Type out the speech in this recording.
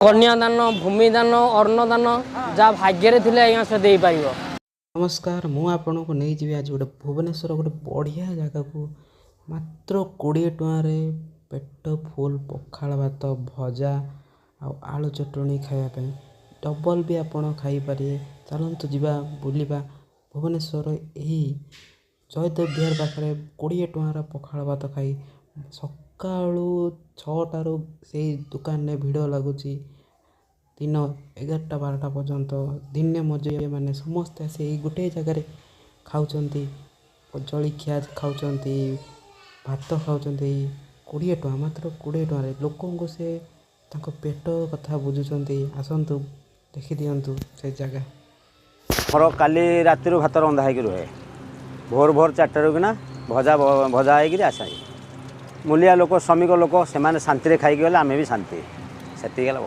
କନ୍ୟାଦାନ, ଭୂମିଦାନ, ଅନ୍ନଦାନ, ଯାହା ଭାଗ୍ୟରେ ଥିଲେ ଆଜ୍ଞା ସେ ଦେଇପାରିବ। ନମସ୍କାର, ମୁଁ ଆପଣଙ୍କୁ ନେଇଯିବି ଆଜି ଗୋଟେ ଭୁବନେଶ୍ୱର ଗୋଟେ ବଢ଼ିଆ ଜାଗାକୁ। ମାତ୍ର 20 ଟଙ୍କାରେ ପେଟ ଫୁଲ୍ ପଖାଳ ଭାତ, ଭଜା ଆଉ ଆଳୁ ଚଟଣି ଖାଇବା ପାଇଁ। ଡବଲ୍ ବି ଆପଣ ଖାଇପାରିବେ। ଚାଲନ୍ତୁ ଯିବା ବୁଲିବା ଭୁବନେଶ୍ୱର ଏହି ଜୟଦେବ ବିହାର ପାଖରେ। 20 ଟଙ୍କାର ପଖାଳ ଭାତ ଖାଇ ସକାଳୁ 6ଟାରୁ ସେଇ ଦୋକାନରେ ଭିଡ଼ ଲାଗୁଛି ଦିନ 11ଟା 12ଟା ପର୍ଯ୍ୟନ୍ତ। ଦିନ ମଜୁରିଆମାନେ ସମସ୍ତେ ଆସି ଏଇ ଗୋଟିଏ ଜାଗାରେ ଖାଉଛନ୍ତି, ଜଳିଖିଆ ଖାଉଛନ୍ତି, ଭାତ ଖାଉଛନ୍ତି। 20 ଟଙ୍କା, ମାତ୍ର 20 ଟଙ୍କାରେ ଲୋକଙ୍କୁ ସେ ତାଙ୍କ ପେଟ କଥା ବୁଝୁଛନ୍ତି। ଆସନ୍ତୁ, ଦେଖିଦିଅନ୍ତୁ ସେ ଜାଗା। ମୋର କାଲି ରାତିରୁ ଭାତ ରନ୍ଧା ହେଇକି ରୁହେ। ଭୋର ଭୋର 4ଟାରୁ କିନା ଭଜା ଭଜା ହେଇକିରି ଆସେ। ମୂଲିଆ ଲୋକ, ଶ୍ରମିକ ଲୋକ, ସେମାନେ ଶାନ୍ତିରେ ଖାଇକି ଗଲେ ଆମେ ବି ଶାନ୍ତି। ସେତିକି ହେଲା ବଡ଼।